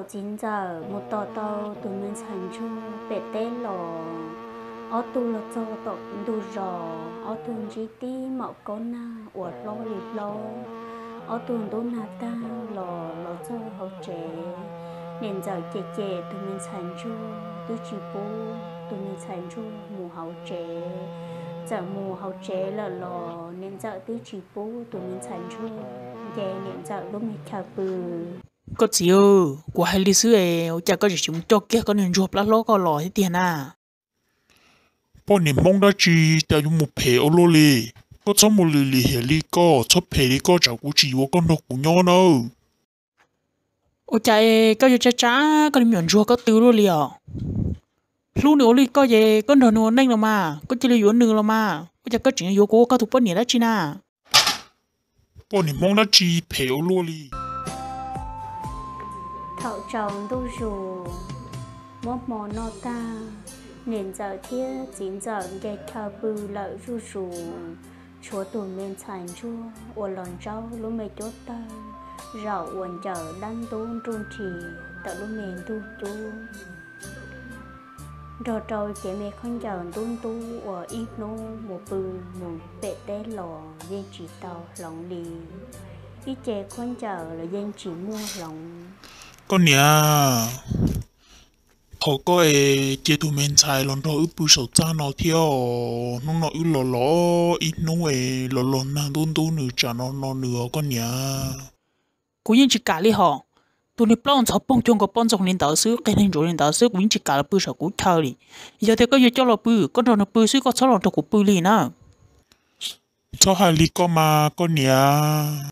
Txiv ntxawm mus tos tau tus me ntxhais ntsuag pem teb los, ob tug los txog tom ntug zos, ob tug ntsib tib maum kaub nag uas hlob li hlob. Ob tug ntub nag tag los los txog hauv tsev, niam ntxawm cem cem tus me ntxhais ntsuag twb tsis pub tus me ntxhais ntsuag mus hauv tsev. Txawm mus hauv tsev lawm los niam ntxawm twb tsis pub tus me ntxhais ntsuag nce niam ntxawm lub me chaw pw. Koj txiv, kuv hais li xwb es ua cas koj tseem tsis mus coj kiag koj niag ntsuag plab hlob koj los thiab tiag na? Poj niam Hmoob dab tsi cas yuav mus phem ua luaj li? Koj txhob mus lim lim hiam li koj, txhob phem li koj tsam kuv tsis yuav koj nrog kuv nyob nawb. Ua cas es koj yuav tsa tsa koj niag me nyuam ntsuag koj tw luaj li os? Hlub nws ua luaj li koj ces koj nrog nws ua neej los mas, koj cia li yuav nws los mas, ua cas koj tseem yuav kuv ua koj tus poj niam dab tsi na? Poj niam Hmoob dab tsi phem ua luaj li. Thaum tsaus ntuj zus, muab hmo noj tag, niam ntxawm thiab txiv ntxawm nce chaw pw lawm zuj zus, tshuav tus me ntxhais ntsuag uas los ntsaub lub me cuab tawg zaum uas ncaws dab ntub nruj nrig ntawm lub me ntug cub, nrog rau cev me khaub ncaws ntub ntub uas ib hnub mus pw mus pem teb los yeej tsis tau hloov li. Ib ce khaub ncaws los yeej tsis muaj hloov. Koj niam, thov koj es cia tus me ntxhais los nrog wb pw saum txaj no thiab os. Hnub no wb los los ib hnub es los los nag ntub ntub nws tsam no no nws os koj niam. Kuv yeej tsis kam li hos. Tus niag plaub ntxhov poog cuag nkaus poj ntxoog li ntawd xwb, qig neeg ntsuav li ntawd xwb, kuv yeej tsis kam los pw saum kuv chaw li. Yog tias koj yuav coj los pw, koj nrog nws pw xwb, koj txhob los nrog kuv pw li na. Txhob hais li koj mas koj niam.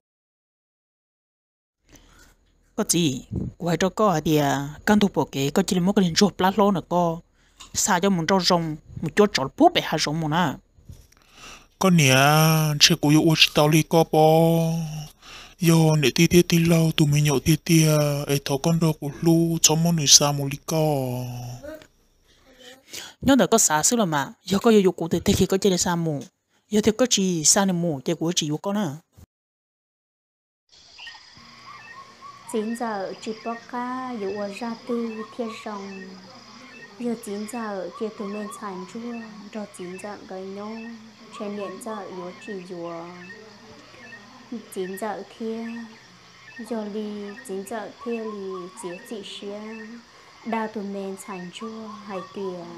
Koj txiv, kuv hais rau koj hais tias kaj ntug pom kev koj cia li muab koj niag ntsuag plab hlob ntawm koj xa coj mus nrauj zoo, mus cuab tsov pub pem hav zoov mus na. Koj niam, ntshe kuv yuav ua tsis tau li koj pob. Yog niam tij thiab tij laug tus me nyuam tiag tiag es thov koj nrog kuv hlub, txhob muab nws xa mus li koj. Nyob ntawm koj xav xwb los mas, yog koj yuav yuav kuv tiag tiag ces koj cia li xa mus. Yog tias koj tsis xa nws mus ces kuv yuav tsis yuav koj na. Txiv ntxawm tsis paub qab yuav ua zaj twg thiaj zoo. Yog txiv ntxawm cia tus me ntxhais ntsuag nrog txiv ntxawm nkawd nyob, ntshe niam ntxawm yuav tsis yuav txiv ntxawm thiab. Yog li txiv ntxawm thiaj li txiav txim siab dag tus me ntxhais ntsuag hais tias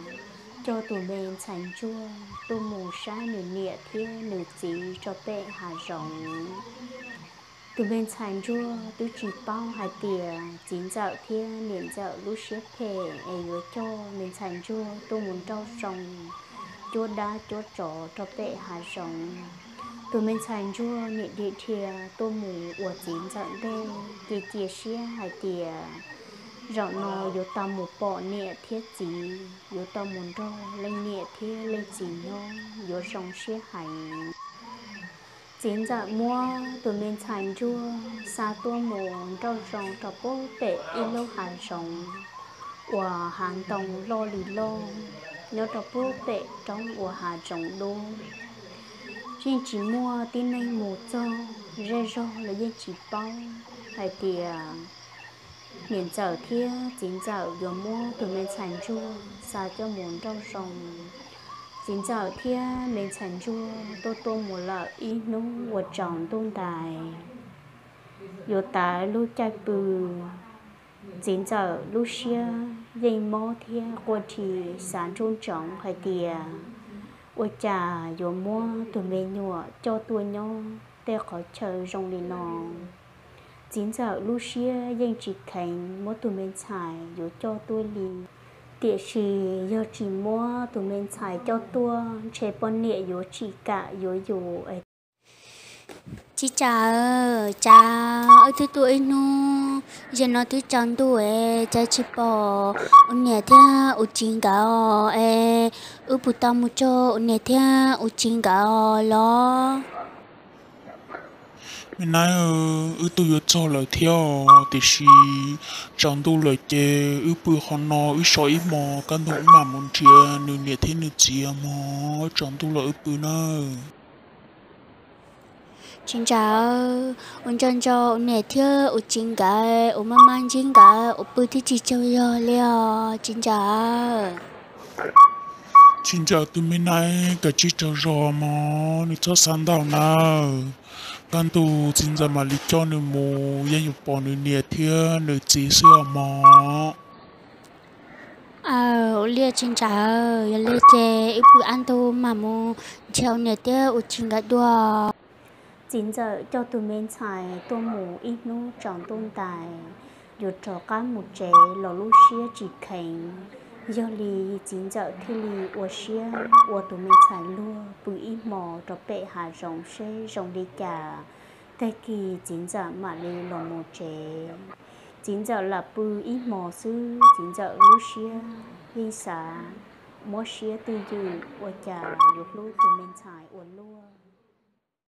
coj tus me ntxhais ntsuag tuaj mus saib nws niam thiab nws txiv rau pem hav zoov. Tus me ntxhais ntsuag twb tsis paub hais tias txiv ntxawm thiab niam ntxawm lub siab phem es yuav coj me ntxhais ntsuag tuaj mus nrauj zoo, cuab dab cuab tsov rau pem hav zoov. Tus me ntxhais ntsuag nim dim dhia tuaj mus ua txiv ntxawm ntej, ces cia siab hais tias zaum no yuav tau mus pom niam thiab txiv, yuav tau mus nrog leej niam thiab leej txiv nyob yuav zoo siab heev. Txiv ntxawm muab tus me ntxhais ntsuag xa tuaj mus nrauj zoo rau pem ib lub hav zoov uas hav ntoo loj li loj, nyob rau pem roob uas hav zoov dub. Yeej tsis muaj tib neeg mus txog, zej zog los yeej tsis paub hais tias niam ntxawm thiab txiv ntxawm yuav muab tus me ntxhais ntsuag xa coj mus nrauj zoo. Txiv ntxawm thiab me ntxhais ntsuag tuaj tuaj mus lawm ib hnub uas tsaus ntuj ntais, yuav tav lub caij pw. Txiv ntxawm lub siab yeej mob thiab quaj dhi, xav nruj ntsoov hais tias ua cas yuav muab tus me nyuam coj tuaj nyob tej qhov chaw zoo li no. Txiv ntxawm lub siab yeej tsis kheev muab tus me ntxhais yuav coj tuaj li. Tiam sis yog tsis muab tus me ntxhais coj tuaj, ntshe poj niam yuav tsis kam yuav yus. Txiv ntxawm, cas wb twb tuaj ib hnub, zaum no twb tsaus ntuj es cas tsis pom ua niam thiab ua txiv nkawd es wb puas tau mus txog ua niam thiab ua txiv nkawd los? Me nab, wb twb yuav txog lawm thiab, tiam sis tsaus ntuj lawm ces wb pw qhov no wb so ib hmos, kaj ntug wb mam mus nrhiav nws niam thiab nws txiv mog, tsaus ntuj lawm wb pw nawb. Txiv ntxawm, ua ntsaug ntsoov ua niam thiab ua txiv nkawd, ua maj maj ntsib nkawd ua pw thiab tsis tsaug zog li os txiv ntxawm. Txiv ntxawm, tus me nyuam koj tsis tsaug zog mog, nws txhob xav ntau nawb. Kaj ntug txiv ntxawm mam li coj nws mus, yeej yuav pom nws niam thiab nws txiv xwb os mog. Aw, ua li txiv ntxawm, yog li ces wb pw ob tug mam mus nrhiav ua niam thiab ua txiv nkawd dua. Txiv ntxawm coj tus me ntxhais tuaj mus ib hnub tsaus ntuj ntais, yuav rov qab mus tsev los lub siab tsis kheev. Yog li txiv ntxawm thiaj li ua siab ua tus me ntxhais luag pw ib hmos rau pem hav zoov seb zoo li cas, tag kis txiv ntxawm mam li los mus tsev. Txiv ntxawm lam pw ib hmos xwb, txiv ntxawm lub siab yeej xav muab siab twj ywm ua cas yuav hlub tus me ntxhais ua luaj.